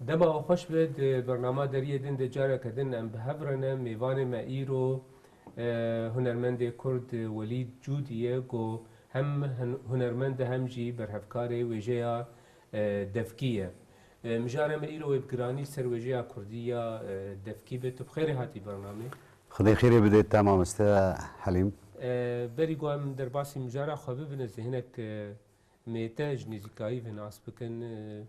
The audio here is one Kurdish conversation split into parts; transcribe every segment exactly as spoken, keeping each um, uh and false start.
Dema we xweş be, di bernama Deriyê Din de careke din em bi hev re ne. Mêvanê me îro, e, hunermendê Kurd Welîd Cûdî ye, ku hem hun-, hunermend e hem jî berhevkarê wêjeya, e, devkî ye. E, mijara me îro wê bi giranî li ser wêjeya kurdî ya, e, devkî be. Tu bi xêrê hatî bernamê. Xwedê xêrê bide te mamoste Helîm. E, berî ku em derbasî mijara xwe bibin, ez ê hinek, e, mête ji nêzîkayî ve nas bikin. E,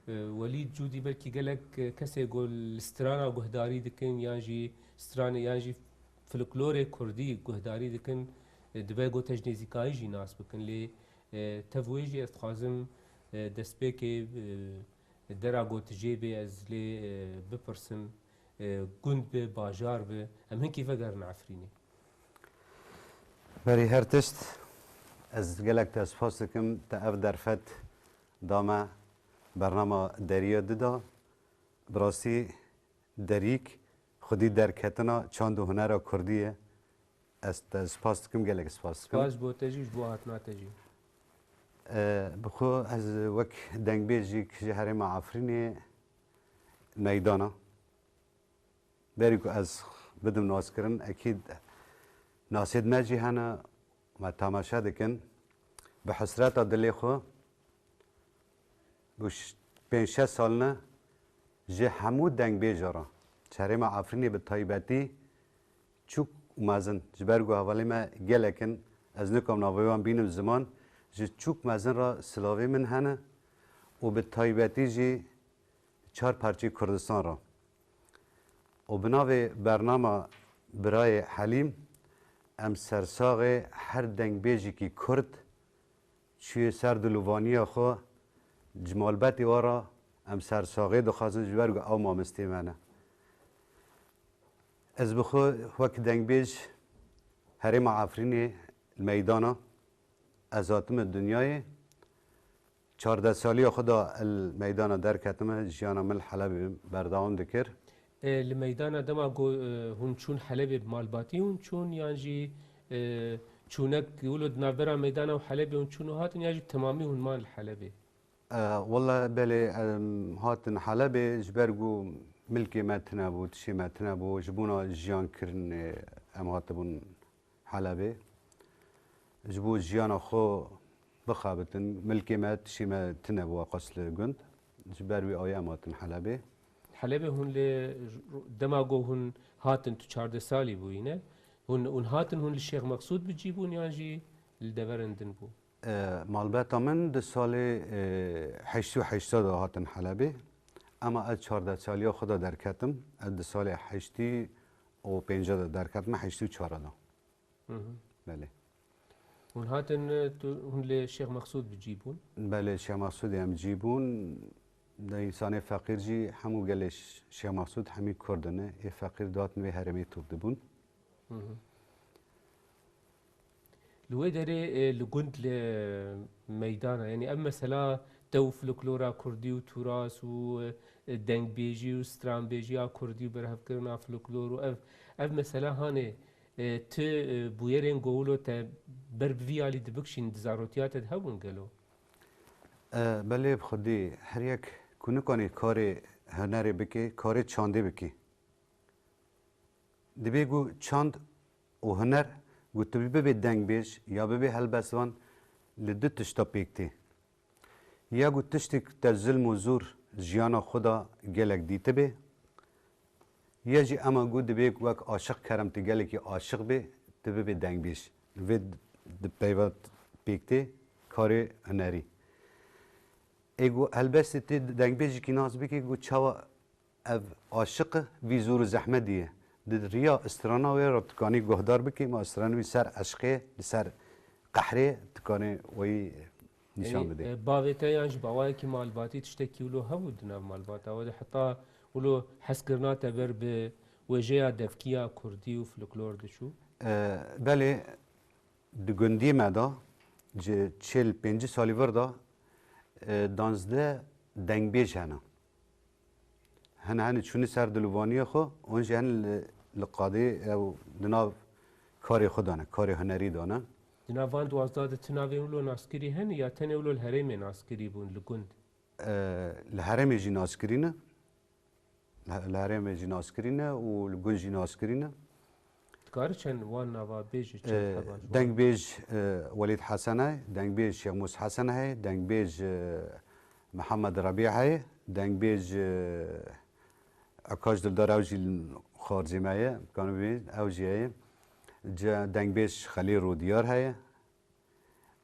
e, Welîd Cûdî belkî gelek, e, kesê ku li strana guhdarî dikin yan jî stranê yan jî folklorê kurdî guhdarî dikin, e, dibe ku te ji nêzîkayî jî nas bikin. Lê, e, tev wê jî ez dixwazim, e, destpêkê, e, dera ku tu jê bê ez lê, e, bipirsim, e, gund be, bajar be, em hinkî vegerin Efrînê. Berî her tişt, ez gelek te spas dikim, te ev derfet da me, bernama Deriya Dida. Bi rastî derîk xwedî derketina çand û hunera kurdî ye. Ez te spas dikim, gelek spas dikim. Spas bo te jî, ji bo hatina te jî. E, bi xwe ez wek dengbêjîk ji herêma Efrînê meydana. Berî ku ez bidim naskirin, ekîd nasêd me jî hene, me temaşe dikin. Bi hesreta dilê xwe, bi ş-, pênc şeş sal ne, ji hemû dengbêja re, ji herêma Efrînê bi taybetî çûk û mezin, ji ber ku hevalê me gelek in, ez nikom navê wan bînim ziman, ji çûk mezin re silavê min hene û bi taybetî jî çar parçeyê Kurdistan re. Û bi navê bernama Birayê Helîm, em sersaxê her dengbêjekî Kurd çûyê ser dilovaniya xwe, ji malbetê we re em sersaxê dixwazin, ji ber ku ew mamostê me ne. Ez bi xwe wek dengbêj herêma Efrînê li meydana, ez hatime dinyayê. Çardeh saliya xwe da li meydana derketime, jiyana min li Helebê berdewam dikir. E, li meydana dema ku, e, hûn çûn Helebê, bi malbatî hûn çûn yan jî, e, çûnek wilo di navbera meydana û Helebê hûn çûn û hatin, yan jî bi temamî hûn man li Helebê? E, wele belê, em hatin Helebê, ji ber ku milkê me tune bû, tişê me tune bû, ji bona jiyankirinê em hatibûn Helebê. Ji bo jiyana xwe bixebitin, milkê me, tişê me tune bû, qas li gund. Ji ber wî awê em hatin Helebê. Helebê hûn lê dema ku hûn hatin, tu çardeh salî bûyî ne? Hûn, hûn hatin, hûn li Şêx Meqsûd bi cî bûn yan jî li deverên din bû? E, malbeta min di salê, e, heştê û heşta de hatin Helebê. Ema ez çardeh saliya xwe de derketim. Ez di salê heştê û pênca de derketim, heştê û çar de. Hı hı. Belê. Hûn hatin, e, tu, hûn lê Şêx Meqsûd bi cî bûn? Belê, Şêx Meqsûdê em cî bûn. De însanê feqîr jî hemû gelê Ş-, Şêx Meqsûd hemî Kurd in. Ê feqîr dihatin vê herêmê top dibûn. Hı hı. Li wê derê, e, li gund, li meydana, yanî ev mesela te û folklora kurdî û tûras û, e, dengbêjî û stranbêjiya kurdî û berhevkirina folklor û ev, ev mesela hanê, e, ti, e, bûyerên ku wilo te ber bi vî alî dibikşîn, di zarotiya te de hebûn gelo? E, belê, bi xwedî her yek ku nikanî karê hunerê bike, karê çandê bike. Dibê ku çand û huner, ku tu bibê dengbêj ya bibê helbestvan, li du tişta pêk tê. Ya ku tiştê ku te zilm û zor jiyana xwe da gelek dîtibê, ya jî ema ku dibê ku wek aşiq kerem tu gelekî aşiq bê, tu bibê dengbêj. Li vê di peyva pêk tê karê hunerî. Ê ku helbestê tê dengbêjekî nas bike ku çawa ev aşiq e, vî zor û zehmetî ye. Di riya strana wê re dikanî guhdar bikî, ma strana wî ser eşqê, li ser qehrê dikanî weyî nîşan bidê. Yanî, e, bavê te yan jî bawayekî malbatî tiştekî wilo hebû di nav malbata we de, heta wilo hezkirina te ber bi wêjeya devkî ya kurdî û folklor diçû? E, belê, di gundî me de ji çil pêncî salî vir de, e, danzdeh dengbêj hene. Hin, hin çûne ser dilovaniya xwe, hûn jî hin li, li qadê ew di nav karê xwe de ne, karê hunerî de ne. Di nav van duwazdeh de ti navên wilo naskirî hene ya tenê wilo li herêmê naskirî bûn li gund? E, li herêmê jî naskirî ne. Li herêmê jî naskirî ne û li gund jî naskirî ne. Dikarî çend wan nava bêjî, çend Ee, heba ji wan? Dengbêj e, Welîd Hesen heye, dengbêj Şêxmûs Hesen heye, dengbêj e, Mihemed Rebî heye, dengbêj e, Ekaş Dildar ew jî xwarzî me ye, kanibî ew jî heye. Ce-, dengbêj Xelîl Rûdiyar heye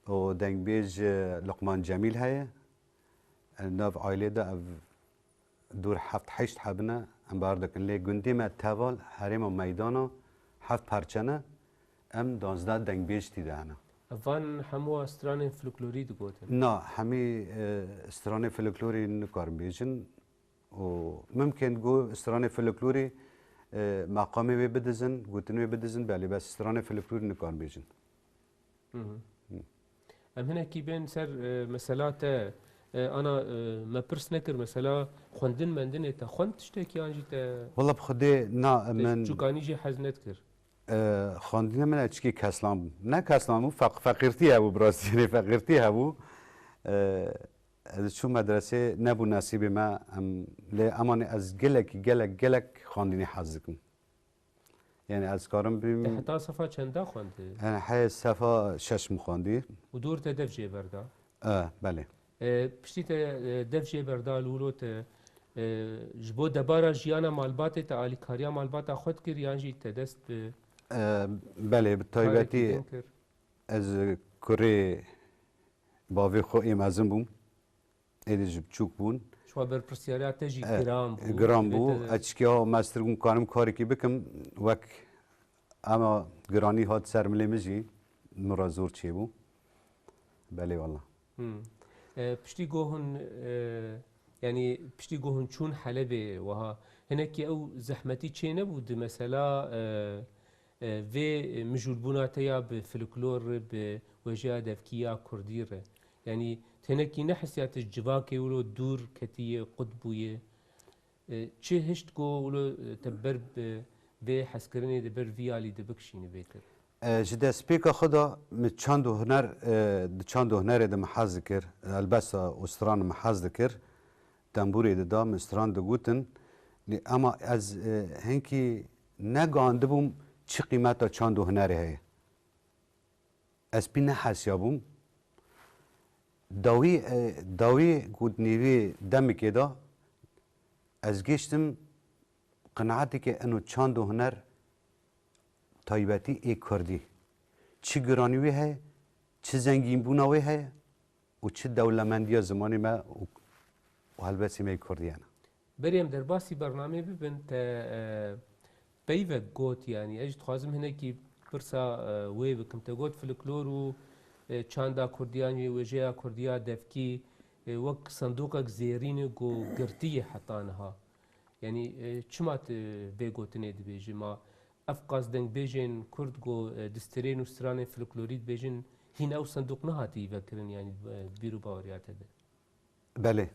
û dengbêj e, Luqman Cemîl heye. Ev nav ailê de ev dûr heft heşt heb ne, em bar dikin. Lê gundê me teval herêma meydana heft parçe ne, em danzdeh dengbêj tî de hene. Van hemû stranên folklorî digotin. Na, hemî e, stranê folklorî nikarin bêjin û mimkên ku stranê folklorî e, meqamê wê bidizin, gotin wê bidizin, belê bes stranê folklorî nikarin bêjin. Hı hı. Em hinekî bên ser e, mesela te e, ana e, me pirs nekir mesela xwendin mendinê te xwend tiştekî an jî te Wala bi xwedê na te min çûkanî jî hez nedikir. e, xwendina min eçikî keslan bû. Ne keslan bû, feq, feqîrtî hebû, bi rastî yanî feqîrtî hebû. E, ez çû medresê nebû nesîbê me, em, lê emanê ez gelekî, gelek, gelek xwendinî hez dikim. Yani ez karim bîm. Te heta sefa çenda xwendî? Yani heye sefa şeşim xwendî. Û dor te dev jê berda? E, belê. E, piştî te e, dev jê berda li wilo te e, ji bo debara jiyana malbatê te alîkariya malbata xwe dikir yan jî te dest bi E, belê, bi taybetî din kir? Ez kurê bavê xwe ê mezin bûm. Êdî ji biçûk bûn. Ji xwe berpirsyariya te jî E, giran bû. Giran bû. Eçkiya mestir bûm karim karekî bikim wek ema giranî hat ser milê min jî min re zor çêbû. Belê wala. Hmm. E, piştî ku hûn e, yanî piştî ku hûn çûn Helebê wiha hinekî ew zehmetî çê nebû di mesela e, e, vê mijûlbûna te ya bi folklor re, bi wêjeya devkî ya kurdî re? Yanî tenekî nehisiya tu ji civakê wilo dûr ketiye, qut bûye? E, çi hişt ku wilo e, te ber bi vê hezkirinê de ber vî alî de bikişînî bêtir? E, ji destpêka xwe de min çand û huner, e, di çand û hunerê de min hez dikir, helbesta û stran min hez dikir. Tembûrê dida, min stran digotin. Lê ema ez, e, hinkî negandibûm çi qîmeta çand û hunerê heye. Ez pî nehesiyabûm. Dawî, e, dawî ku di nêvî demikê de ez gêştim qenaetê ke eno çand û huner taybetî ê kurdî. Çi giranî wê heye, çi zengînbûna wê heye û çi dewlemendiya zimanê me û, û helbestê me yê kurdî hene. Berê em derbasî bernameyê bibin, te e, peyvek got, yanî ez jî dixwazim hinekî pirsa e, wê bikim. Te got folklor û e, çanda kurdî yan jî wêjeya kurdî ya devkî e, wek sindoqek zêrîn e ku girtî ye heta niha. Yanî e, çima tu vê gotinê dibêjî? Ma ev qas dengbêjên kurd ku e, di stirên û stranên folklorî dibêjin, hîn ew sindoq nehatî vekirin, yanî e, bîr û baweriya te de? Belê.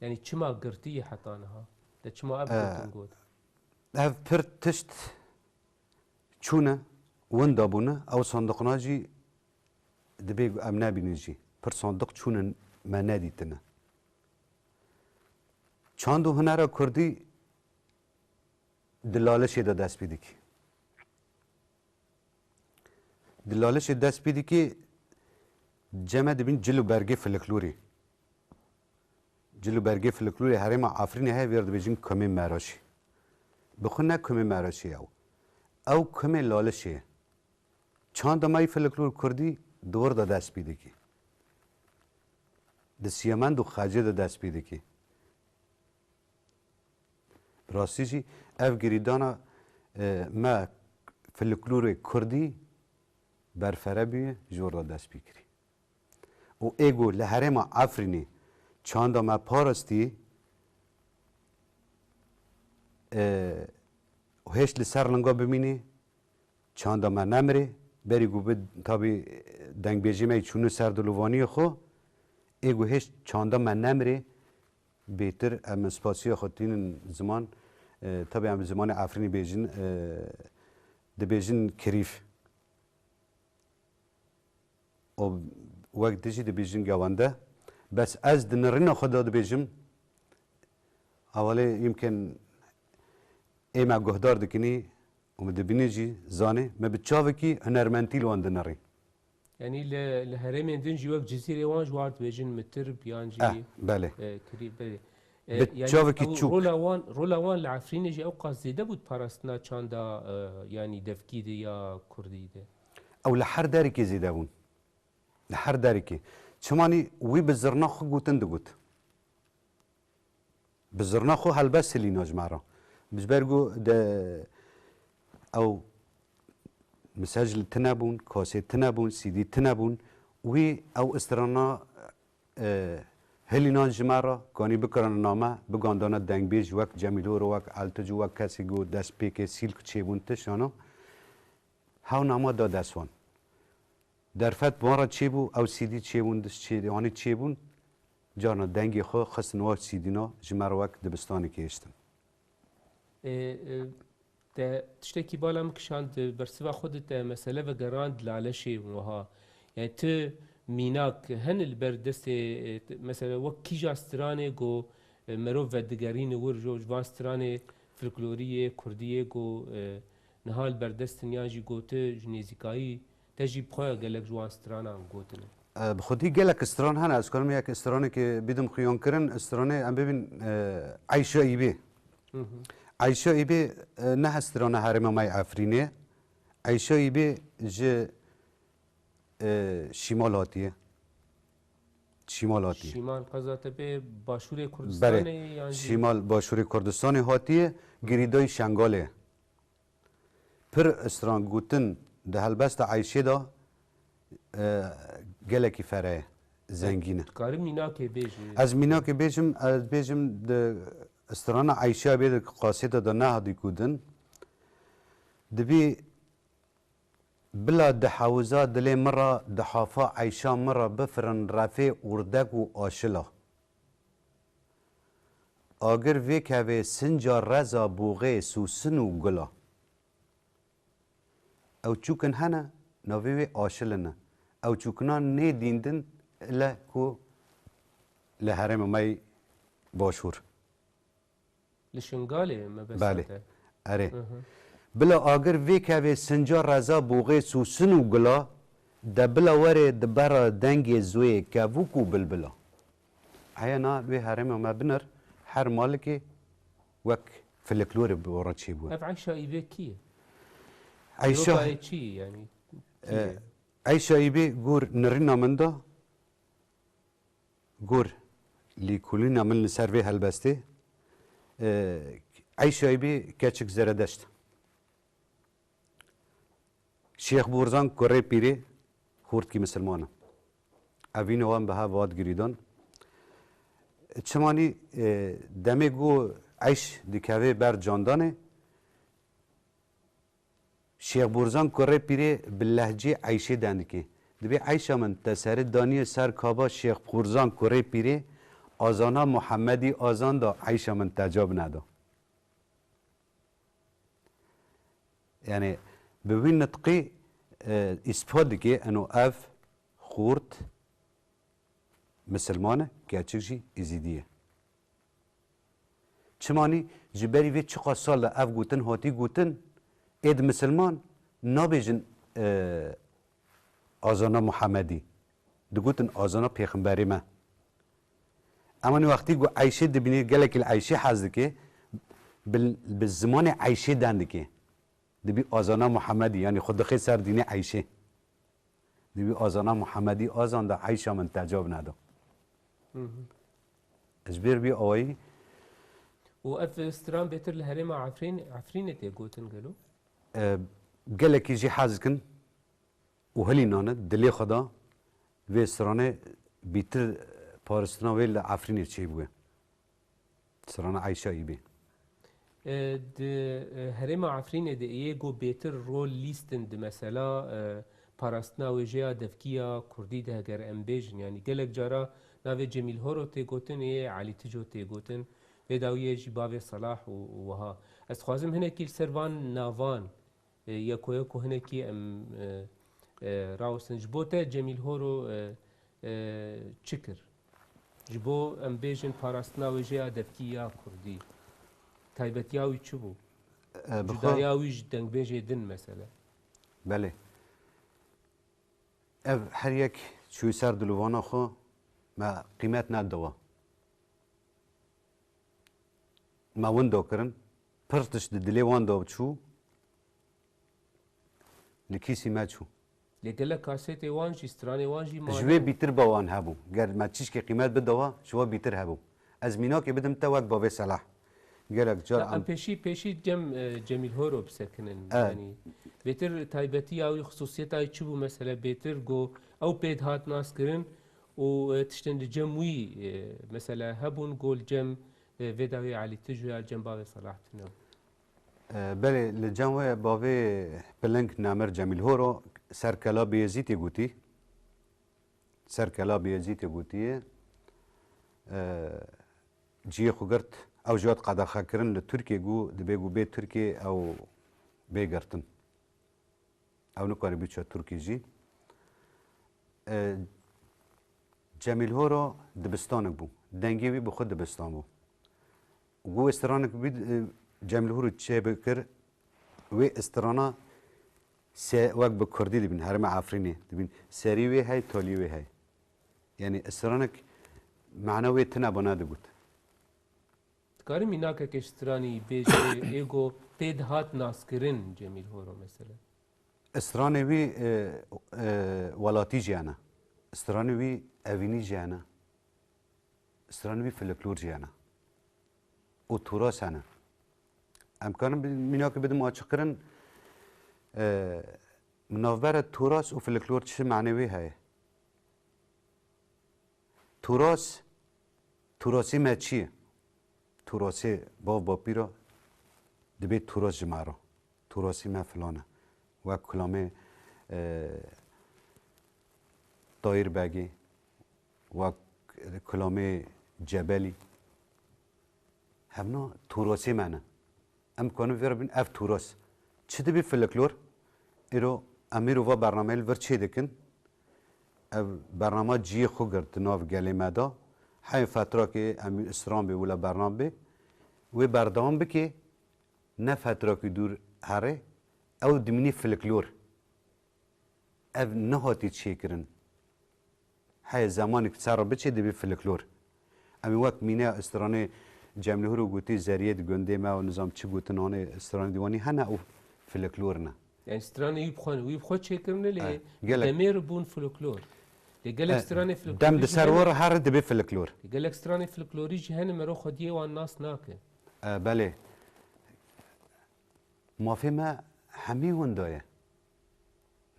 Yanî çima girtî ye heta niha? Te çima ev gotin got? Ev pir tişt çûne, winda bûne, ew sandiqna jî dibê em nebînin jî. Pir sandiq çûne me nedîtine. Çand û hunera kurdî di Lalişê de dest pê dikî. Di Lalişê dest pê dikî, cem e dibîn cil û bergê filiklorî. Cil û bergê filiklorê herêma Efrînê heye, vê re dibêjin kumê Meraşî. Bi xwe ne kumê Meraşî ye ew. Ew kumê Lalişê ye. Çanda me yî filiklor kurdî di wir de dest pê dikî. Di Siyemend û Xecê de dest pê dikî. Bi rastî jî ev girîdana, e, me filiklorê kurdî berfere bûye, ji wir de dest pê kirî. Û ê ku li herêma Efrînê çanda me parastî, e, û hêşt li ser linga bimînê, çanda me nemirê, berî ku bi, tabî, dengbêjê me yî çûne ser dilovaniyê xwe, ê ku hêşt çanda me nemirê, bêtir em spasiya xwe tînin ziman, e, tabî em zimanê Efrînî bêjin, e, dibêjin kirîf. Û wek dijî dibêjin gewende. Bes ez di nirîna xwe de dibêjim, Awalê yimkin ê me guhdar dikinî û me dibînî jî zanê, me bi çavekî hunermentî li wan dinirî. Yanî li, li herêmên din jî wek Cizîrê wan ji wan dibêjin mitirb yan jî, Eh, belê. e, kirî, belê. E, Bi yanî çavekî ew çûk. rola wan, rola wan li Efrînê jî ew qas zêde bû di parastina çanda, e, yanî devkî de ya kurdî de? Ew li her derekê zêde bûn. Li her derekê. Çimanî wî bi zirna xwe gotin digot. Bi zirna xwe helbest hilîna ji me re. Ji ber ku de ew mesaj li tune bûn, kasê tune bûn, C D tune bûn. Wî ew strana, e, hilînan ji me re, kanî bikirin name, bigandana dengbêj wek Cemîl Horo, wek Eltic û wek kesê ku destpêkê Sîlk çêbûn tiştana. Hew nama da dest wan. Derfet bi wan re çêbû, ew C D çêbûn, diş çê-, yanî çêbûn, carna dengê xwe xistin wek C D na, ji me re wek dibistanê kêştin. Ê, e, te tiştekî bala min kişand, di bersiva xwe de te mesele vegerand Laleşê wiha. Yani ti mînak hene li ber destê, e, te, mesela wek kîja stranê ku, e, merov vedigerîne wir ji, ji van stranê folklorî yê, kurdî yê ku, e, niha li ber dest in yan jî ku ti ji nêzîkayî te jî bi xwe gelek ji wan stranan gotine? E, bi xwedî gelek stran hene. Ez karim yek stranekê bidim xuyankirin. Stranê em bibîn, e, Eyşa Îbê. Hı hı. Eyşa Îbê, e, ne strana herêma me yê Efrînê. Eyşa Îbê ji, e, Şîmal hatiye. Şîmal hatiye. Şîmal qeza te pê Başûrê Kurdistanê Belê. yan jî? Şîmal Başûrê Kurdistanê hatiye, girîdayî Şengalê. Pir stran gotin di helbesta Eyşê de, e, gelekî fere ye, zengîn e. Dikarî mînakê bêjî? Ez mînakê bêjim, ez bêjim di strana Eyşa bê di qasêta de nehadî gotin. Dibî bila di hewza dilê min re, di hafa Eyşa min re bifirin refê ûrdek û aşila. Agir vêkevê sinca reza bûxê sûsin û gula. Ew çûkin hene, navê wê aşilin e. Ew çûkinan nê dîndin ile ku li herêma me yê Başûr. Li Şingalê mebesta Belê. te? Erê. Hı hı. Bila agir vêkevê sinca reza bûxê sûsin û gula, de bila were di bera dengê zoyê kevûk û bilbila. Heya na wê herêma me binir, her malikê wek filiklorê bi ora çêbû. Ev Eyşa Îbê kî ye? Eyşa Dîrokayê çi ye yani? Kî E, ye? Eyşa Îbê gor nirîna min de, gor lîkolîna min li ser vê helbestê, e, Eyşa Îbê keçik Zeredeşt. Şêx Borzan kurê pîrê xortkî misilman e. Evîna wan bi hev hat girîdan. Çimanî, e, demê ku Eyş dikeve ber candanê, Şêx Borzan kurê pîrê bi lehcê Eyşê deng dike. Dibê Eyşa min te seri daniye ser kaba Şêx Borzan kurê pîrê, azana Muhemmedî azan da Eyşa min te cab neda. Yani bi wî nitqî, e, îspat dike eno ev xort misilman e, keçik jî Êzîdî ye. Çimanî ji berî vê çiqas sal de ev gotin hatî gotin, êd misilman nabêjin, e, azana Muhemedî. Digotin azana pêxemberê me. Emanî wextî ku Eyşê dibînî, gelekî li Eyşê hez dike, bi, bi zimanê Eyşê deng dike. Dibî azana Muhemedî, yanî xwe dixê ser dînê Eyşê. Dibî azana Muhemedî azan da Eyşa min tecab neda. Hı hı. Ji ber vî awayî Û ev stran bêtir li herêma Efrîn-, Efrînê tê gotin gelo? E, gelekî jî hez dikin û hilînane dilê xwe da vê stranê bîtir paristina wê li Efrînê çêbûye. Strana Eyşa Îbê. E, di, e, herêma Efrînê de yê ku bêtir rol lîstin di mesela, e, parastina wêjeya devkî ya kurdî de heger em bêjin. Yanî gelek cara navê Cemîl Horo tê gotin, yê Elî Tico tê gotin. Vê dawiyê jî bavê Selah û, û wiha. Ez dixwazim hinekî li ser van navan e, yeko yeko hinekî em, e, e, rawestin. Ji bo te Cemîl Horo, e, e, çi kir? Ji bo em bêjin parastina wêjeya devkî ya kurdî, taybetiya wî çi bû? E, bi xwe Cudaya wî ji dengbêjê din mesele. Belê. Ev her yek çûyî ser dilovana xwe, me qîmet nedidawa. Me winda kirin, pir tişt di dilê wan de çû, li kîsî me çû. Lê gelek kasetê wan jî, stranê wan jî Ji mane. Wê bîtir ba wan hebû. Ger me tişkê qîmet bidawa, ji we bîtir hebû. Ez mînakê bidim te wek bavê Selah. Gelek car Ya, em em pêşî, pêşî cem, e, Cemîl Horo bisekinin. E. Yanî, bêtir taybetiya wî, xisûsiyeta wî çi bû mesele? Bêtir go ew pê dihat naskirin û, e, tiştên li cem wî, e, mesele hebûn, go li cem, e, vê dawê Elî Tij û ya cem bavê Selah tune bû. E, belê, li cem wê bavê Piling Nemir Cemîl Horo ser kela Bêyezîtê gotî. Ser kela Bêyezîtê gotiye, e, cihê xwe girt, ew jî hat qedexekirin li Tirkiyê, got, dibê got bê Tirkiyê ew bê girtin. Ew nikarî biçe Tirkiyê jî. E, Cemîl Horo dibistanek bû. Dengê wî bi xwe dibistan bû. Got wê stranek bî, e, Cemîl Horo çêbikir, wê strana se-, wek bi kurdî dibîn, herêma Efrînê dibîn. Serî wê hey, talî wê hey. Yanî stranek mana wê tune bana digot. Dikarî mînakekê ji stranî bêjî, ê go pê dihat naskirin Cemîl Horo mesele? Stranê wî, e, e, welatî jî hene. Stranê wî evînî jî hene. Stranê wî filiklor jî hene. Û turas hene. Em karin bi-, mînakê bidim açiqkirin, e, navbera turas û filiklor çi manê wê heye? Turas, turasî me çi ye? Turasê bav bapîra dibê turas ji me re. Turasî me filan e. Wek kulamê, e, Tahîr Begê, wek kulamê Cebelî. Hevna turasê me ne. Em kanin vê re bîn ev turas. Çi dibî filiklor? Îro em îro va bernameyê li vir çê dikin. Ev bernama cihê xwe girt di nav gelê me de. Heyê fetrakê em stran bê wila bernam bê. Wê berdewam bike, ne fetrakî dûr herê. Ew dimînî filiklor. Ev nehatî çêkirin. Heye zemanek ser re biçê dibê filiklor. Em ê wek mîneya stranê Cemlihûr û gotî zeriyê di gundê me û nizam çi gotinanê stranê dîwanî hene û filiklor ne. Yani stranê wî bi xwe, wî bi xwe çêkirine lê Eh, gelek demê re bûn filiklor. Lê gelek Eh, stranê filiklorî dem di jî ser hene. Were here dibê filiklor. Lê gelek stranê filiklorî jî hene mero xwediyê wan nas nake. Eh, belê. Mafê me hemî winda ye.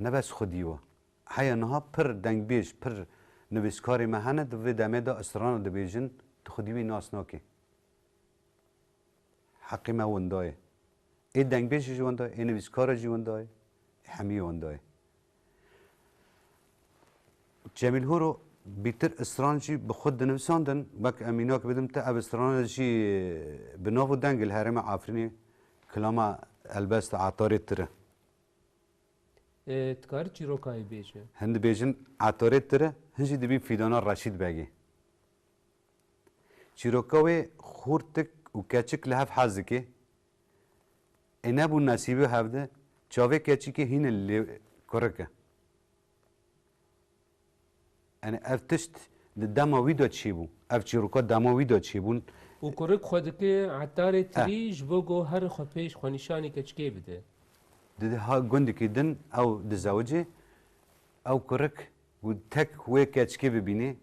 Ne bes xwedî we. Heya niha pir dengbêj, pir nivîskarê me hene, di vê demê de strana dibêjin, tu xwedî wî nas nakî. Heqê me winda ye. Ê dengbêjê jî winda ye, ê nivîskara jî winda ye, ê hemî winda ye. Cemîl Horo bîtir stran jî bi xwe dinivisandin, wek em mînak bidim te, ev strana jî bi nav û deng li herêma Efrînê, kilama helbest Etarê Tire. E, dikarî çîrokayê bêje? Hin dibêjin Etarê Tire, hin jî dibî Fîdana Reşîd Begê. Çîroka wê xortik û keçik li hev hez dike. Ê nebûn nesîbê hev de, çavê keçikê hîne lê kurik e. Yani ev tişt di dema wî de çêbû. Ev çîroka dema wî de çêbûn. Û kurik xwe dike etarê Eh. tirî ji bo ku her xwe pêş xwenîşanî keçikê bide. Di ha gundikî din ew dizewicê, ew kurik û tek wê keçikê bibînê.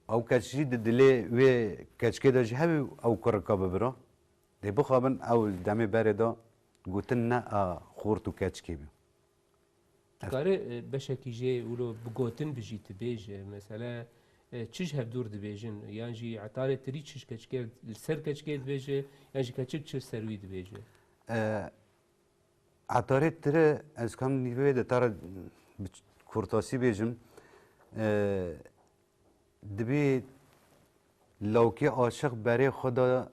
Ew keç jî di dilê wê keçikê de jî hebe ew kurika bibira. Dê bixabin ew demê berê de gotin ne a xort û keçikê bî. Dikare, e, beşekî jê wilo bi gotin bijî, tu bêje, mesele, e, çi ji hevdûr dibêjin, yan jî etarê tirî çi ji keçikê, li ser keçikê dibêje, yan jî keçik çi li ser wî dibêje? E, etarê tire, ez kam nîvê de te re bi kurtasî bêjim, e, Dibê lawkê aşiq berê xwe da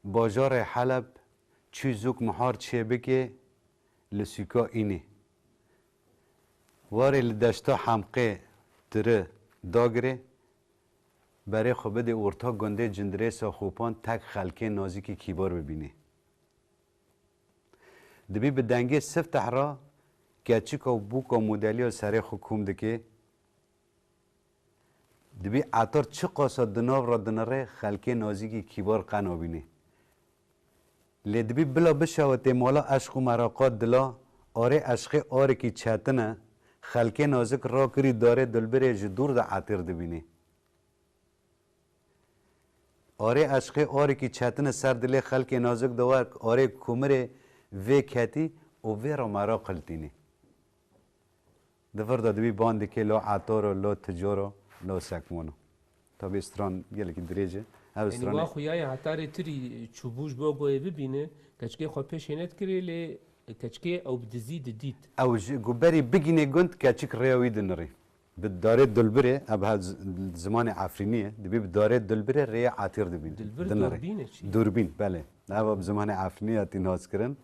bajarê Heleb çû zûk mihar çêbike li sûka Înê. Warê li deşta Hemqê tiri dagirê, Berê xwe bidê orta gundê Cindirêsa Xopan tek xelkê nazikî kîbar bibînê. Dibî bi dengê sifteh re keçika û bûka modeliya serê xwe kom dike. Dibî etar çiqasa di nav re dinire xelkê nazikî kîbar qe nabînê. Lê dibî bila bişewitê mala eşq û meraqa dila, arê eşqê arekî çetin e, xelkê nazik rakirî darê dilbirê ji dûr de etîr dibînê. Arê eşqê arekî çetin e ser dilê xelkê nazik de wek arê kumirê vê ketî û vê re meraq hiltînê. Di vir de dibî ban dikê lo etaro, lo ticaro, lo sekmano. Tabî stran gelekî dirêj e. Ev Yanî stran wa e. Xuyayê hetarê tirî çûbû ji bo goyê bibîne, keçikê xwe pêşê nedikirê, lê keçikê ew bi dizî didît. Ew ji ku berî bigînê gund keçik rêya wî dinirî. Bi darê dulbirê, ev ha z-, zimanê Efrînî ye, dibî bi darê dulbirê rêya etîr dibîn. Dilbir dinirî. Dûrbîn e çi? Dûrbîn, belê. Ev bi zimanê Efrînî hatî nas kirin.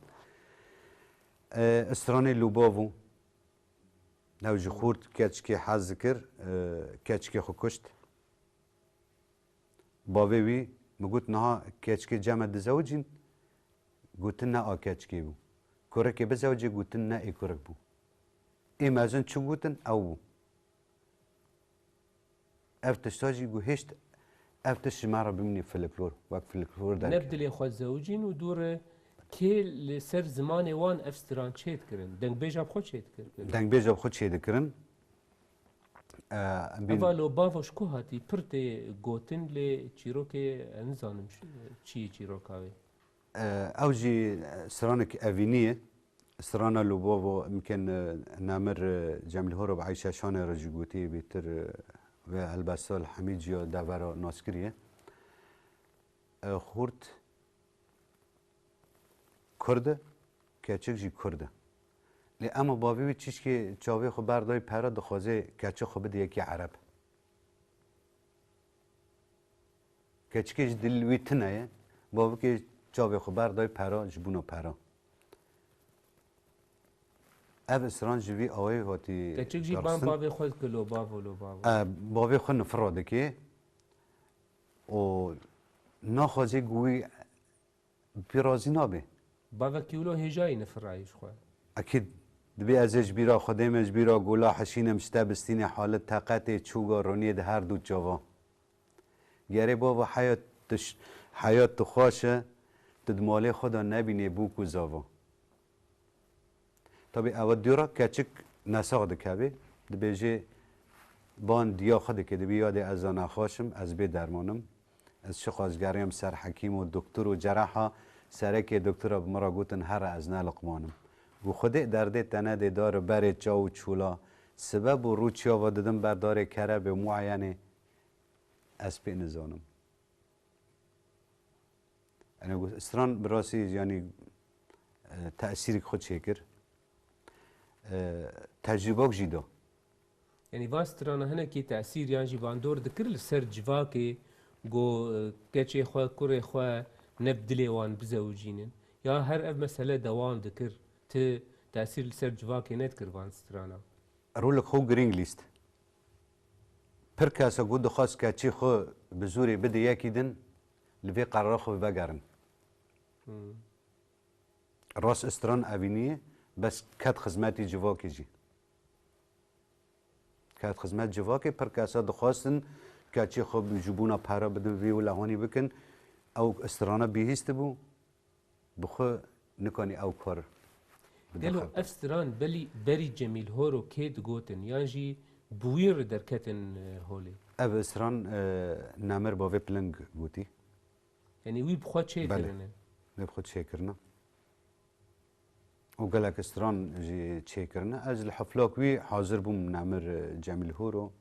E, stranê Lûbavo. Ew ji xurt keçikê hez dikir, e, keçikê xwe kuşt. Bavê wî min got, niha keçikê cem e dizewicîn? Gotin, ne a keçikê bû. Kurekê bizewicê? Gotin, ne ê kurek bû. Ê mezin çi gotin, ew bû. Ev tişta jî guhişt, ev tişt ji me re bimîne folklor, wek folklor derkeve. Ne bi dilê xwe zewicîn û dû re kê li ser zimanê wan ev stran çê dikirin? Dengbêja bi xwe çê dikir? Dengbêja bi xwe çê dikirin. E, bîn- Eva lo bavo ji ku hatî? Pir tê gotin, lê çîrokê ez nizanim çi, çi yê çîroka wê. E, ew jî, e, stranek evînî ye. Strana Lûbavo, mimkin, e, Namir, e, Cemîl Horo bi Eyşa Şanê re jî gotî bêtir, e, ve helbesta li Hemîciya devera naskirî ye. E, xurt Kurd e, keçik jî Kurd e. Lê ema bavê wî çişkê çavê xwe berdayî pera, dixwaze keçik xwe bide yekî Ereb. Keçikê ji dil wî tune ye. Bavikê çavê xwe berdayî pera, ji bûna pera. Ev stran ji vî awayî hatî Keçik jî ban darxistin. Bavê xwe dike, lo bavo, lo bavo. E, bavê xwe nifira dike û naxwaze ku wî pê razî nabe. Bavekî wilo hêjayî nifirayî ji xwe. Ekîd, dibê ez ê ji bîra Xwedê me, ji bîra gola hişînim, ji te bistînê halit teqetê çûga roniyê di her du çava. Gerê bava heyat tu ş-, heyat tu xweş e, tu di malê xwe de nebînê bûk û zava. Tabî ew dûra keçik nesax dikeve, dibêje ban diya xwe dike, dibê yadê ez da nexweş im, ez bê derman im. Ez çiqas geriyam ser hekîm û doktor û ceraha, serekê doktora bi min re gotin, here ez ne liqman im. Û Xwedê derdê te nedê dar û berê çaw û çûla, sibeb û rû çiyava didim ber darê kerebê muayenê, ez pê nizanim. Yanî ku stran bi rastî, yanî, e, tesîrek xwe çêkir. E, tecrûbek jî da. Yanî van strana hinekî tesîr yan jî bandor dikir li ser civakê, ku, e, keçê xwe, kurê xwe ne bi dilê wan bizewicînin. Ya her ev mesele dewam dikir, ti tesîr li ser civakê nedikir van strana? Rolek xwe girîng lîst. Pir kes e ku dixwest keçî xwe bi zorê bide yekî din, li vê qerara xwe vegerin. Hmm. Rast stran evînî ye, bes ket xizmetî civakê jî. Ket xizmet civakê, pir kes e dixwestin keçî xwe bi jibûna pere bidin vê û lehanî bikin. Ew strana bihîstibû. Bi xwe nikanî ew kar bide Gelo xelkê. Ev stran belî berî Cemîl Horo kê digotin yan jî bi wî re derketin, e, holê? Ev stran, e, Namir Bavê Piling gotî. Yanî wî bi xwe çê Belê. Kirine? Wî bi xwe çê kirine. Û gelek stran jî çê kirine. Ez li heflak wî hazir bûm, Namir, e, Cemîl Horo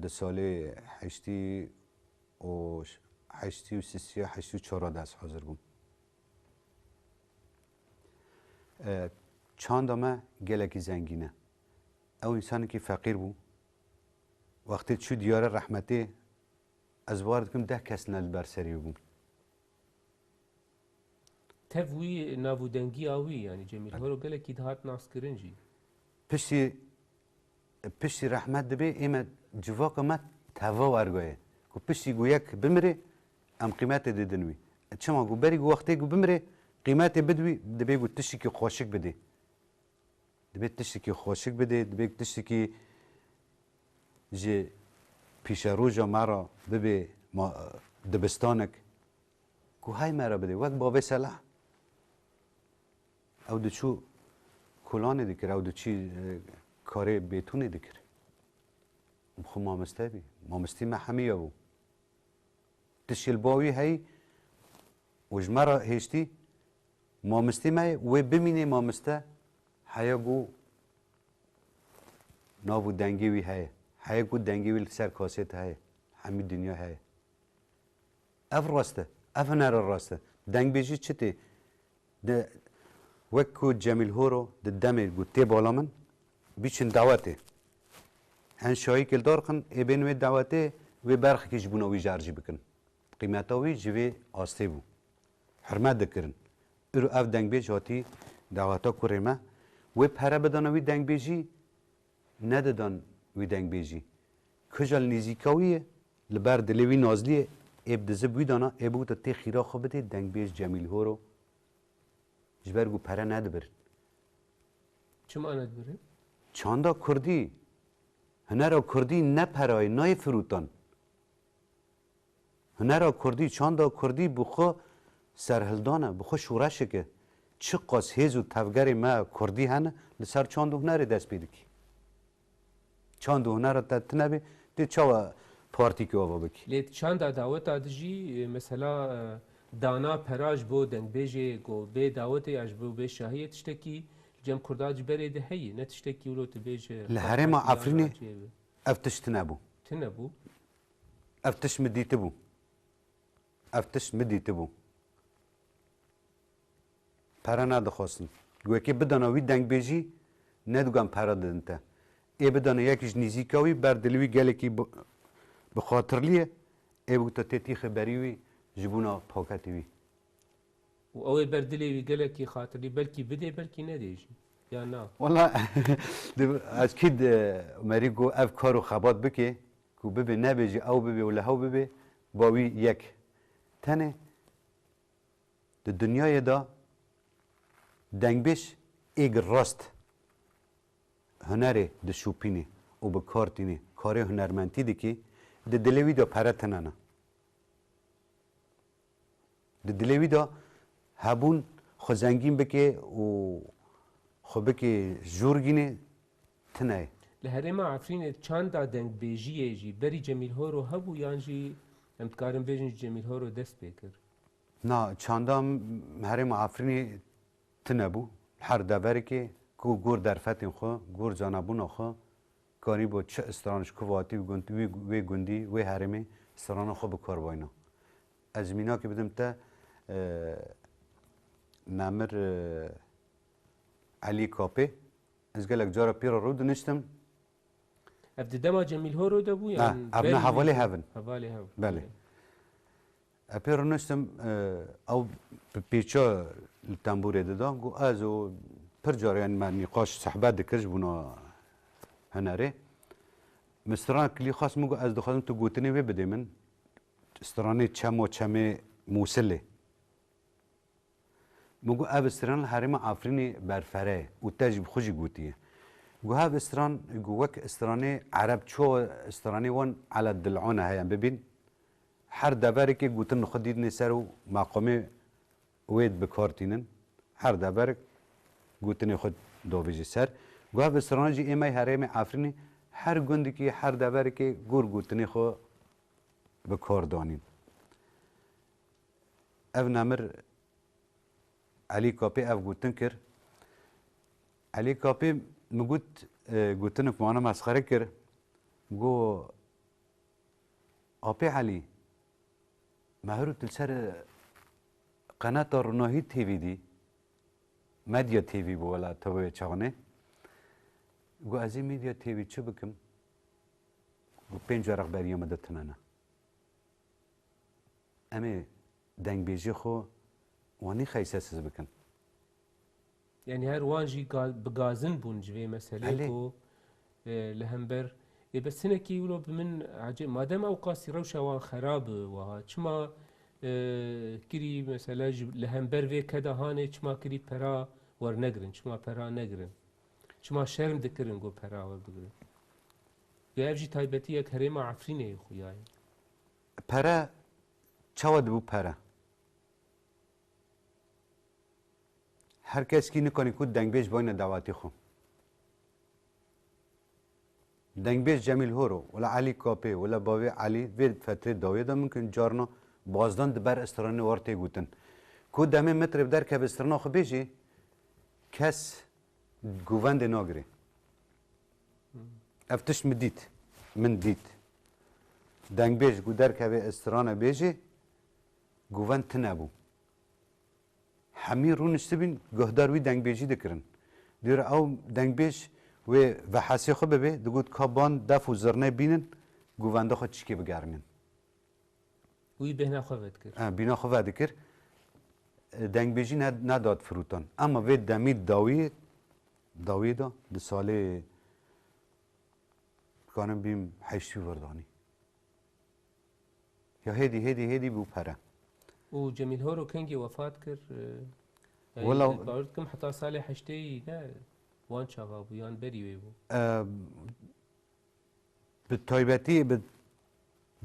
di salê heştî û heştî û sî, heştî û çar de ez hazir bûm. E, çanda me gelekî zengîn e. Ew însanekî feqîr bû. Wextê çû diyare rehmetê, ez bawer dikim deh kes ne li ber serî bûn. Tev wî, nav û dengiya wî, yanî Cemîl Horo gelekî dihat naskirin jî. Piştî, piştî rehmet dibê, ê me civaka me teva wergoye. Ku piştî ku yek bimirê, em qîmetê didin wî. Çima ku berî ku wextê ku bimirê, qîmetê bid wî, dibê ku tiştekî xweşik bidê. Dibê tiştekî xweşik bidê, dibê tiştekî ji pîşeroja me re bibê ma-, dibistanek. Ku hay me re bidê. Wek bavê Selah. Ew diçû kolanê dikir, ew diçî, e, karê bêtûnê dikir. Bi xwe mamoste bî. Mamostî me hemiya bû. Tişkil ba wî heyî û ji me re hêştî, mamostî me ye, wê bimînê mamoste, heya ku nav û dengê wî heye. Heya ku dengê wî li ser kasêt heye. Hemî dinya heye. Ev rast e. Ev hunera rast e. Dengbêjî çi tê? De, wek ku Cemîl Horo di demê ku tê bala min, biçin dawetê. Hen şahî kildar xin, ê bên wê dawetê, wê berxekî ji bona wî ji ercî bikin. Qîmeta wî ji vê astê bû. Hurmet dikirin. Îro ev dengbêj hatî daweta kurê me. Wê pere bidana wî dengbêjî, nedidan wî dengbêjî. Kija li nîzîka wî ye, li ber dilê wî nazlî ye, ê bi dizib wî dana, ê bigota tê xîra xwe bidê dengbêj Cemîl Horo. Ji ber ku pere nedibirin. Çima nedibirin? Çanda kurdî, hunera kurdî ne perayê, nayê firûtan. Hunera kurdî, çanda kurdî bi xwe serhildan e, bi xwe şoreşek e. Çiqas hêz û tevgerê me kurdî hene, li ser çand û hunerê dest pê dikî. Çand û hunera te tune bê, tê çawa partîkê ava bikî? Lê çanda daweta di jî, e, mesela, e, dana pera ji bo dengbêjê ku bê dawetê ya ji bo bê şahiyê tiştekî li cem kurda ji berê de heye, ne tiştekî wilo tu bêje Li herêma Efrînê ev tişt tune bû. Tune bû. Ev tişt min dîtibû. Ev tişt min dîtibû. Pere nedixwestin. Wekî bidana wî dengbêjî, nedigan pere didin te. Ê bidana yekî ji nîzîka wî, ber dilê wî gelekî bi, bi xatirlî ye. Ê bigota tê tîxê berî wî ji bona paketê wî. Û ew ê ber dilê wî gelekî xatirlî, belkî bidê, belkî nedê jî. Ya na? Wala, di-, ez kî di merî ku ev kar û xebat bike, ku bibê nebêjî, ew bibê û li hew bibê, ba wî yek. Tenê di dinyayê de dengbêj êg rast hunerê dişopînê û bi kar tînê, karê hunermentî dikê, di dilê wî de pere tine ne. Di dilê wî de hebûn xwe zengîn bike û xwe bike jûrgînê tune ye. Li herêma Efrînê çanda dengbêjiyê jî berî Cemîl Horo hebû yan jî em dikarin bêjin ji Cemîl Horo dest pê kir? Na, çanda m-, herêma Efrînê tune bû. Her deverekê ku gor derfetên xwe, gor zanabûna xwe, karîbo çi stran ji ku hatî wî gund-, wî, wê gundî, wê herêmê strana xwe bi kar bayna. Ez mînakê bidim te, e, Nemir, e, Elî Kapê. Ez gelek cara pê re rûdiniştim. Ev di dema Cemîl Horo de bû, ne, yan ev ne berî hevalê wî bû? Hev in. Hevalê hev. Belê. Belê. Ez pê rûniştim, e, ew bi pêça li tembûrê dida. Got, ez û pir car, yanî me nîqaş, sehbet dikir ji bona hunerê. Min stranek lî xwest, min got, ez dixwazim tu gotinê wê bidê min. Stranê Çemo Çemê Mûsilê. Min got, ev stran li herêma Efrînê berfere ye û te jî bi xwe jî gotiye. Got, hev stran, got, wek stranê Ereb ço stranê wan Eled Dil'one heye, em bibîn. Her deverekê gotin xwe dîtine ser û meqamê wê bi kar tînin. Her deverek gotinê xwe davêje ser. Got, hev strana jî ê me herêmê Efrînê her gundikî, her deverekê gor gotinê xwe bi kar danîn. Ev Nemir Elî Kapê ev gotin kir. Elî Kapê min got, e, gotinek mana mesxere kir. Got, Apê Elî, me herû tu li ser, e, qenata Ronahî T V dî, Medya T V bû wela tevê çaxanê. Got, ez ê Medya T V çi bikim? Got, pênc weraq beriya me de tune ne. Em ê dengbêjê xwe wanî xeysesiz bikin. Yanî her wan jî ga-, bi gazin bûn ji vê meselê Belê. Ku, e, li hember Ê bes hinekî wilo bi min ecêb, madem ew qasî rewşa wan xerab e wiha, çima, e, kirî mesela ji, li hember vê keda hanê çima kirî pera wernegirin, çima pera negirin? Çima şerm dikirin ku pera werbigirin? Ya ev jî taybetiyek herêma Efrînê yê xuya ye. Pere çawa dibû pere? Her keskî nikanî ku dengbêj bayne dawetî xwe. Dengbêj Cemîl Horo, wila Elî Kapê, wila bavê Elî vê fetrê dawiyê de mimkin carna bazdan di ber stranê war tê gotin. Ku demê mitre bi derkeve strana xwe bêjî, kes govendê nagirê. Ev tişt min dît. Min dît. Dengbêj ku derkeve strane bêjî, govend tune bû. Hemî rûniştibîn guhdar wî dengbêjî dikirin. Diyar ew dengbêj wê vehesê xwe bibe, digot ka ban def û zirnê bînin, govenda xwe çikê bigerînin. Wî bêhna xwe vedikir. E, bîna xwe vedikir. E, dengbêjî ne, nedat firotan. Ema vê demî dawiyê, dawiyê de di salê, dikanim bîm heştî û vir danî. Ya hêdî, hêdî, hêdî bû pere. Û Cemîl Horo kengî wefat kir? E, yani Wela bawer dikim heta salê heştê ne wan çaxa bû, yan berî wê bû? E, bi taybetî bi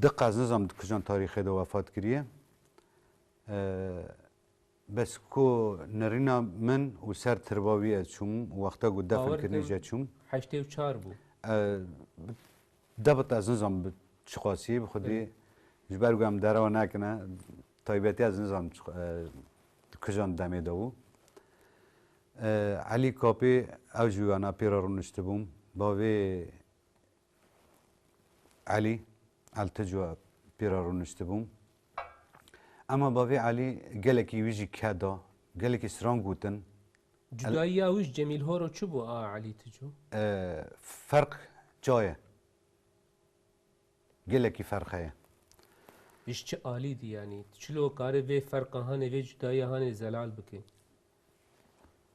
diqe ez nizam di kijan tarîxê de wefat kiriye. E, Bes ku nerîna min û ser tirba wî ez çûm û wexta ku defn Bawer kirinê dikim jî ez çûm. Heştê û çar bû. E, debit ez nizam bi çiqasî, bi xwedî Belê. Ji ber ku em derewa nekine, taybetî ez nizam çiq-, e, di kijan demê de bû. E, Elî Kapî ew jî wana pê re rûniştibûm. Bavê Elî, Eltico pê re rûniştibûm. Ema bavê Elî gelekî wî jî keda, gelekî stran gotin. Cudayiya wî ji Cemîl Horo çi bû a Elî Tico? E, ferq çaye. Gelekî ferq heye. Ji çi alî dî yanî? Çilo kare vê ferqa hanê, vê cudayiya hanê zelal bike?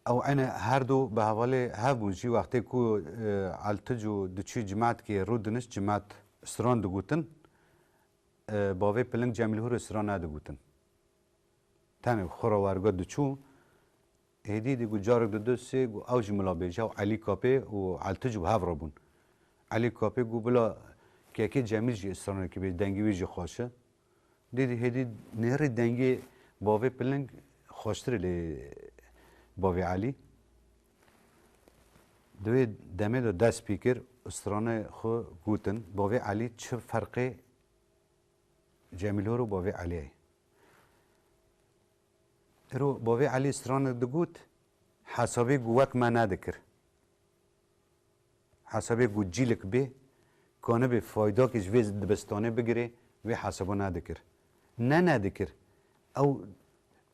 Ew ene her du bi hevalê hev bûn jî wextê ku, e, Eltico diçû cimatkê rûdinişt, cimat stran digotin, e, bavê Piling Cemîl Hûrê stran nedigotin. Tenê xwe re werga diçû, hêdî dî ku carek didu sê ku ew jî mila bêje û Elî Kapê û Eltico bi hev re bûn. Elî Kapê got bila kekê Cemîl jî stranekî bê, dengê wî jî xweş e. Dîdî hêdî nêrî dengê bavê Piling xweştir e lê bavê Elî. Di wê demê de dest pê kir, stranê xwe gotin. Bavê Elî çi ferqê Cemîl Hor û bavê Elî ye? Îro bavê Elî stranek digot, hesabê ku wek me nedikir. Hesabê ku cîlik bê, kanibê faydakê ji vê dibistanê bigirê, vê hesaba nedikir. Ne nedikir. Ew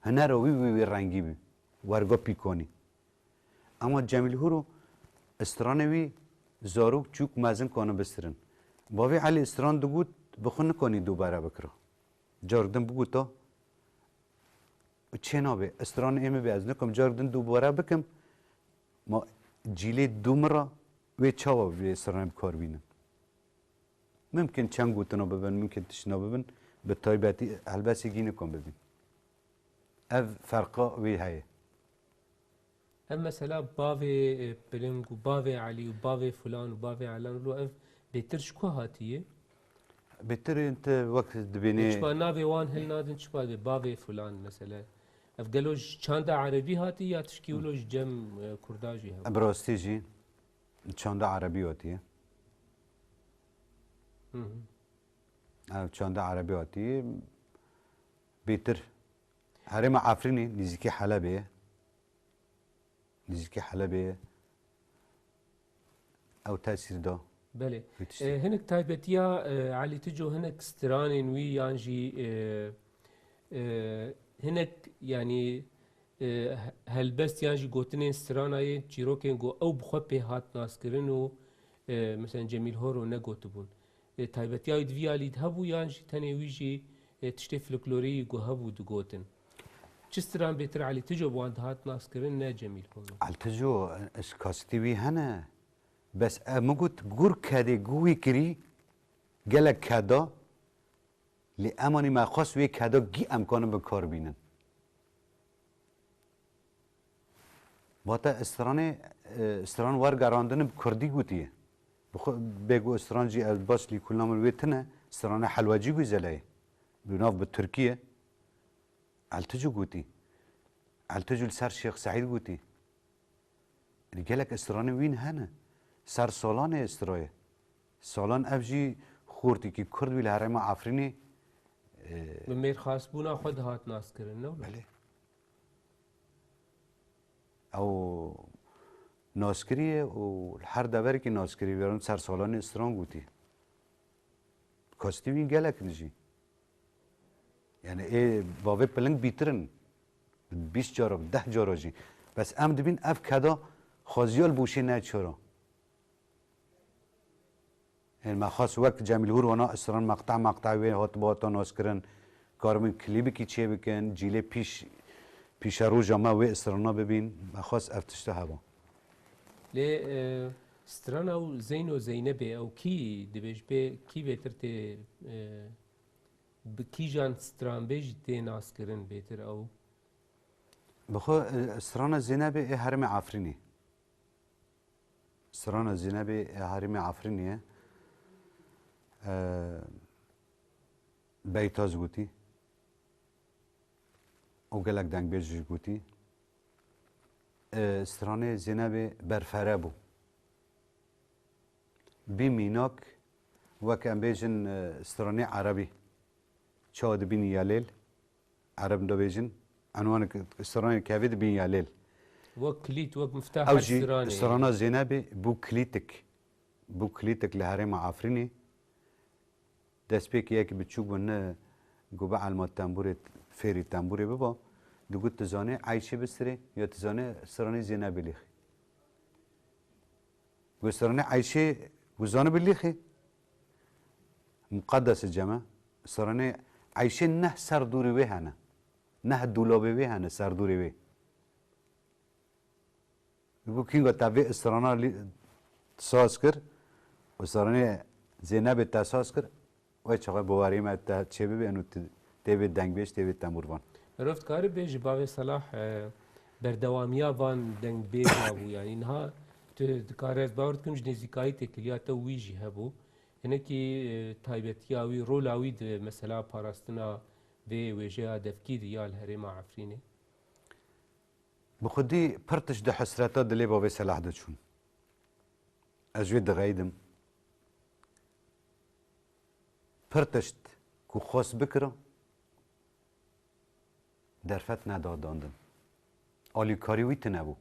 hunera wî wî wî rengî bî. Werga pîkanî. Ema Cemîl Hur û stranê wî zarok çûk mezin kane bistirin. Bavê Elî stran digot, bi xwe nikanî dubare bikira. Carek din bigota, çê nabe, stranê ê min bê, ez nikim carek din dubare bikim, ma cîlê dû min re wê çawa vê stranê bi kar bînim? Mimkin çend gotina bibin, mimkin tiştina bibin, bi taybetî helbestê gî nikan bibîn. Ev ferqa wê heye. Ev mesela bavê, e, Piling û bavê Elî û bavê filan û bavê Elan, lo ev bêtir ji ku hatiye? Bêtir ên te wek dibênê. Çima navê wan hilnadin, çima dê bavê filan mesela? Ev gelo ji çanda erebî hatiye ya tişkî wilo ji cem, e, kurda jî hebe? Bi rastî jî çanda erebî hatiye. Hı hı. Ev çanda erebî hatiye. Bêtir herêma Efrînê nêzîkî Helebê ye. Nêzîkî Helebê ye. Ew tesîr da. Belê. Wî tiştî. E, hinek taybetiya, e, Elî Tico hinek stranên wî yan jî, e, e, hinek, yanî, e, he-, helbest yan jî gotinên strana yên çîrokên ku ew bi xwe pê hat naskirin û, e, mesela Cemîl Horo negotibûn. E, taybetiya wî di vî alî de hebû yan jî tenê wî jî, e, tiştê folklorî ku hebû digotin? Çi stran bêtir Elî Tico bi wan dihat naskirin, ne Cemîl Horo? Elî Tico, e, kasîtê wî hene. Bes em min got, gur kedê gu wî kirî, gelek keda, lê emanî me xwest wê keda gî em kanin bi kar bînin. Vate stranê, e, stran wergerandin bi kurdî gotiye. Bi xwe bê ku stran jî ez baş lîkulna min wê tine, stranê helwecî guzele ye. Bi nav bi tirkî ye. Elticû gotî. Elticû li ser Şêx Seîd gotî. Gelek stranê wîn hene. Ser Solanê stroye. Solan ev jî xortîkî kurd wî li herêma Efrînê, e, Bi mêrxasbûna xwe dihat naskirin, ne wilo? Belê. Ew naskirî ye û li her deverekî naskirî verin ser Solanê stran gotî. Kostî wî gelek in jî. Yani ê bavê piling bîtir in. Bîst cara, deh cara jî. Bes em dibîn ev keda xweziya li boşê neçara. Ên me xwest wek Cemîl Hûr wana stran meqta meqta wê hat bihata naskirin, karibin klîbikî çêbikin, cîlê pîş, pîşeroja me wê strana bibîn, me xwest ev tişta heba. Lê, e, strana û Zeyno Zeynebê ew kî dibêj bê, kî bêtir tê, e, bi kîjan stranbêjî tê naskirin bêtir ew? Bi xwe, e, strana Zeynebê ê herêmê Efrînê. Strana Zeynebê, e, herêmê Efrînê ye. E, Beytaz gotî. Û gelek dengbêj jî gotî. E, stranê Zeynebê berfere bû. Bî mînak, wek em bêjin, e, stranê erebî. Çawa dibînî ya lêl? Ereb dibêjin, enwanek stranê kevê dibîn ya lêl. Wek kilît, wek miftah Ew her jî stranê. Strana Zeynebê bû kilîtik. Bû kilîtik li herêma Efrînê. Destpêkê yekî biçûk bû, ne ku bielma tembûrê, fêrî tembûrê biba. Digot, tu zanê Eyşê bistirê, ya tu zanê stranê Zeynebê lêxî. Got, stranê Eyşê, got, zanibî lêxî. Muqeddesê cem e. Stranê Eyşê neh ser dûrê wê hene. Neh dolabê wê hene ser dûrê wê. Got, kînga te vê strana lî-, saz kir û stranê Zeynebê te saz kir, wê çaxê bawerî me te çêbibe, û tu tê vê dengbêj, tê vê tembûrvan. Mirov dikare bêje bavê Selah, e, berdewamiya van dengbêja bû. Yanî niha tu dikare, ez bawer dikim ji nêzîkayî têkiliya te wî jî hebû. Hinekî, e, taybetiya wî, rola wî di mesela parastina vê wêjeya devkî de ya li herêma Efrînê. Bi xwedî pir tişt di hesreta dilê bavê Selah de çûn. Ez wê dixeyidim. Pir tişt ku xwest bikira, derfet neda dandin. Alîkarî wî tune bû.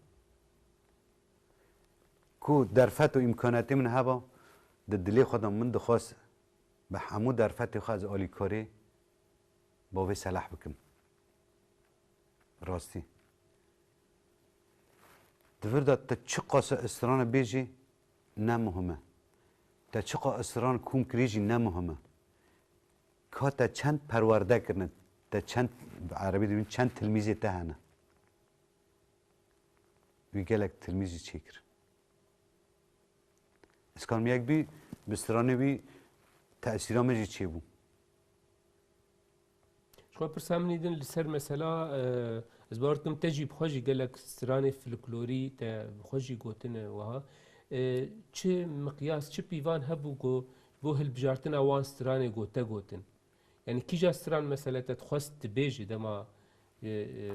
Ku derfet û îmkanetê min heba, di dilê xwe de min dixwest bi hemû derfetê xwe ez alîkarî bavê Selah bikim. Rastî. Di vir de te çiqas strana bêjî ne muhim e. Te çiqa stran kom kirî jî ne muhim e. Ka te çend perwerde kirine, te çend, bi erebî dibîn, çend tilmîzê te hene. Wî gelek tilmîz jî çêkir. Iskan Miyek bî, bi stranê wî tesîra min jî çêbû. Ji xwe pirsa min î din li ser mesela, e, ez bawer dikim te jî bi xwe jî gelek stranê folklorî te bi xwe jî gotine wiha. E, çi miqyas, çi pîvan hebû ku bo hilbijartina wan stranê got te gotin? Yanî kîja stran mesela te dixwest dibêjî dema, e, e,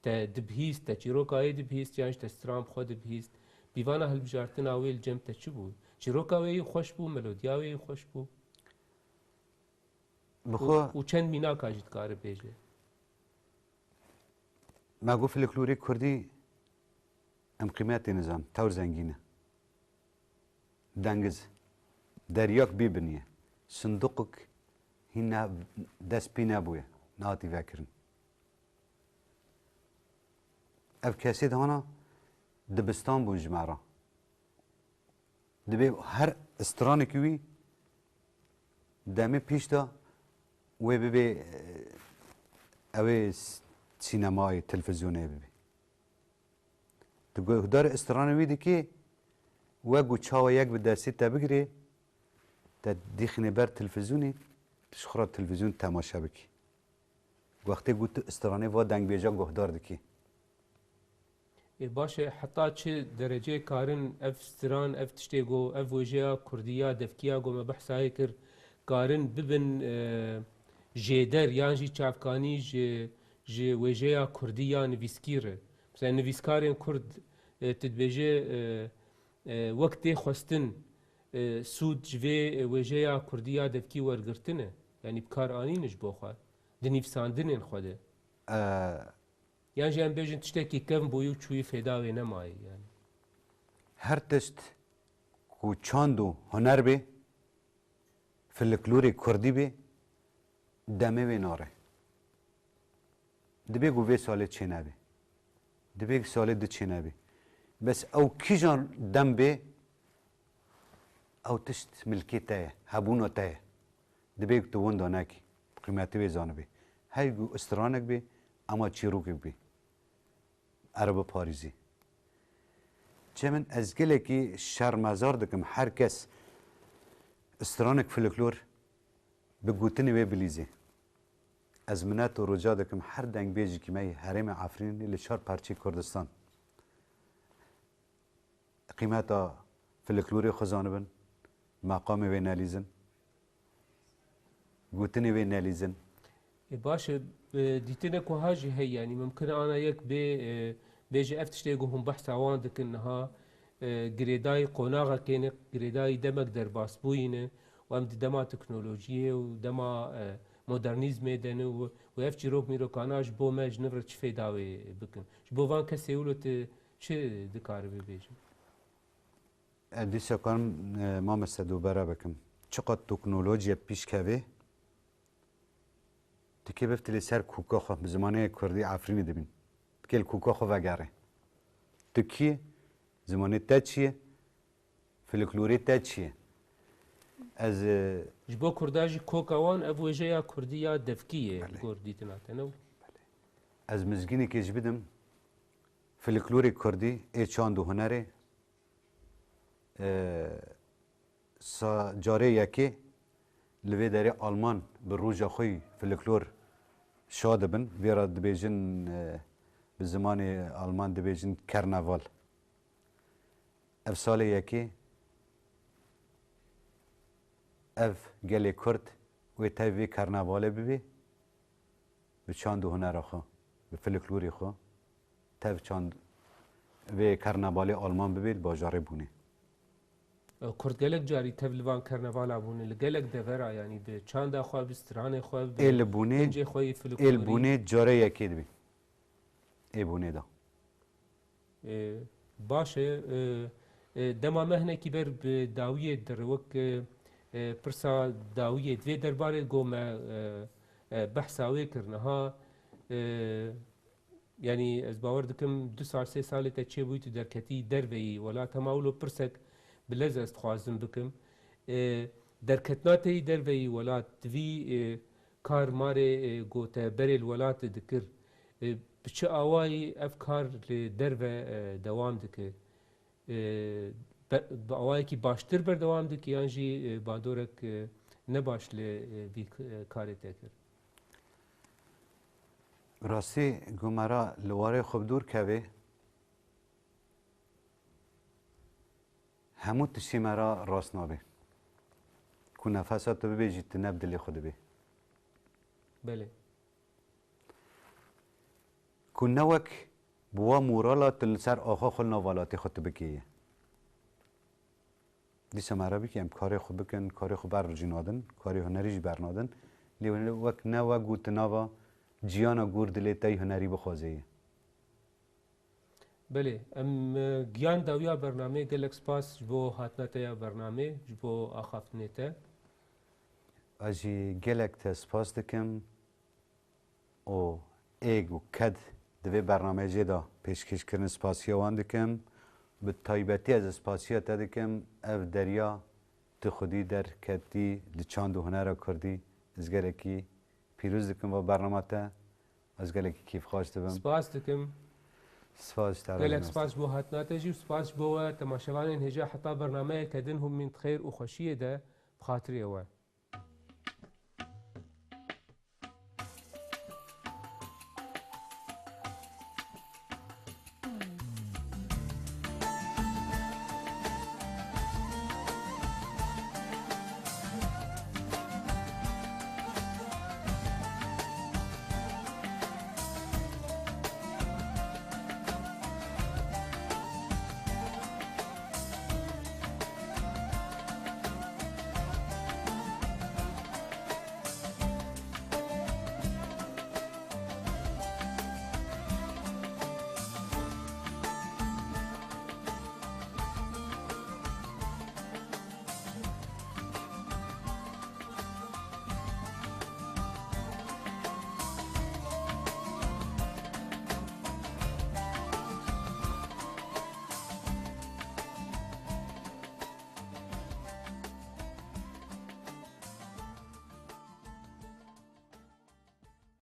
te dibihîst, te çîroka wê dibihîst, yan jî te stran bi xwe dibihîst? Pîvana hilbijartina wê li cem te çi bû? Çîroka wê yî xweş bû, melodiya wê yî xweş bû? Bi Û, xwe û çend mînaka jî dikare bêje? Me got folklorê kurdî em qîmetê nizan, tewr zengîn e. Dengiz, deryak bî binî ye. Sinduqek hîn ne, dest pê nebûye, nehatî vekirin. Ev kesêt hana dibistan bûn ji me re. Dibê her stranekî wî demê pêş de wê bibê, e, ew ê s-, sînemayê, televîzyonê bibe. Tu guhdar stranê wî dikî, Wek û çawa yek bi destê te bigirê, te dixînê ber televîzyonê, tu ji xwe re televîzyon temaşe bikî. Wextê ku tu stranê va dengbêja guhdar dikî. Ê baş e, heta çi dereceyê karin ev stran, ev tiştê ku, ev wêjeya kurdî ya devkî ya ku me behsa wê kir, karin bibin, e, jêder yan jî çavkanî ji, ji wêjeya kurdî ya nivîskî re? Mesela nivîskarên kurd, e, tu dibêje, e, e, wek tê xwestin, e, sûd ji vê, e, wêjeya kurdî ya devkî wergirtine? Yanî bi kar anîne ji bo xwe di nivîsandinên xwe de? E, Yan jî em bêjin tiştekî kevn bûyî û çûyî fêda wê nemayî yanî. Her tişt ku çand û huner bê, filiklorê kurdî bê, demê wê nare. Dibê ku vê salê çênebê. Dibê ku salê di çênebê. Bes ew kîjan dem bê, ew tişt milkê te ye, hebûna te ye. Dibê ku tu winda nekî, qîmetê wê zanibê. Hey ku stranek bê, ema çîrokek bê. Ere biparêzî. Çê min, ez gelekî şermezar dikim her kes stranek filiklor bi gotinê wê bilîzê. Ez minet û rica dikim her dengbêjekî me yê herêmê Efrînê li çar parçeyê Kurdistan qîmeta filiklorê xwe zanibin, meqamê wê nelîzin, gotinê wê nelîzin. Ê baş e, e, dîtinek wiha jî heye, yanî mimkin e ana yek bê, e, bêje ev tiştê ku hûn behsa wan dikin niha, e, girêdayî qonaxekê ne, girêdayî demek derbasbûyî ne û em di dema teknolojiyê û dema, e, modernîzmê de ne û, û ev çîrok mîrokana ji bo me ji niv re çi fêda wê bikin? Ji bo van kesê wilo tu çi dikaribî bêjî? Ez dîsa karim, e, mamoste dubare bikim. Çiqas teknolojiye pîşkevê, tu kê biftilî ser koka xwe, bi zimanê kurdî Efrînê dibîn. Tu kê li koka xwe vegerê. Tu kî, zimanê te çi ye, filiklorê te çi ye? Ez, e, Ji bo kurda jî koka wan ev wêjeya kurdî ya devkî ye, Belê. Li gor dîtina te, ne? Ez mizgînekê ji bidim, filiklorê kurdî ê çand û hunerê, e, sa carê yekê li vê derê Alman bi roja xwe yî filiklor şa dibin. Vê re dibêjin, e, bi zimanê Alman dibêjin Karneval. Ev salê yekê ev gelê Kurd wê tev vê karnevalê bibê, bi çand û hunera xwe, bi filiklorê xwe, tev çand vê karnevalê Alman bibê li bajarê Bûnê. Kurd gelek carî tev li van karnevala bûne, li gelek devera, yanî bi çanda xwe, bi stranê xwe, bi Ê li Bûnê, kincê xwe yî ê li filiklorî. Bûnê carê yekê dibê. Ê Bûnê de. E, baş e, e, e, dema me hinekî ber bi dawiyê dir, wek, e, e, pirsa dawiyê di vê derbarê go me, e, e, behsa wê kir niha, e, yanî ez bawer dikim du sal, sê salê te çêbûyî tu derketî derveyî welat, hema wilo pirsek bi lez ez dixwazim bikim. E, derketina te yî derveyî welat, di vî, e, kar marê, e, go te berê li welatê dikir, e, bi çi awayî ev kar li derve, e, dewam dike? E, be-, bi awayekî baştir berdewam dike yan jî, e, badorek, e, ne baş li, e, vî k-, e, karê te kir? Rastî, ku me re li warê xwe bi dûr kevê, hemû tiştî me re rast nabe. Ku nefesa tu bibêjî, tu ne bi dilê xwe dibê. Belê. Ku ne wek bi wa morala tu li ser axa xwe li nav welatê xwe tu bikê ye. Dîsa me re bikî em karê xwe bikin, karê xwe ber jî nadin, karê hunerî jî bernadin. Lê wek ne wek ku tu nava ciyana gor dilê te yî hunerî bixwazê ye. Belê, em, e, giyan dawiya bernameyê, gelek spas ji bo hatina te ya bernameyê, ji bo axaftinê te. Ez jî gelek te spas dikim û ê ku ked di vê bernameyê jê de pêşkêşkirin spasiya wan dikim. Bi taybetî ez spasiya te dikim, ev derya tu xwedî derketî li çand û hunera kurdî. Ez gelekî pîroz dikim va bernama te. Ez gelekî kêfxweş dibim. Spas dikim. Spas ji te re. Gelek spas ji bo hatina te jî û spas ji bo we temaşevanên hêja heta bernameyeke din hûn mîn di xêr û xweşiyê de bi xatirê we.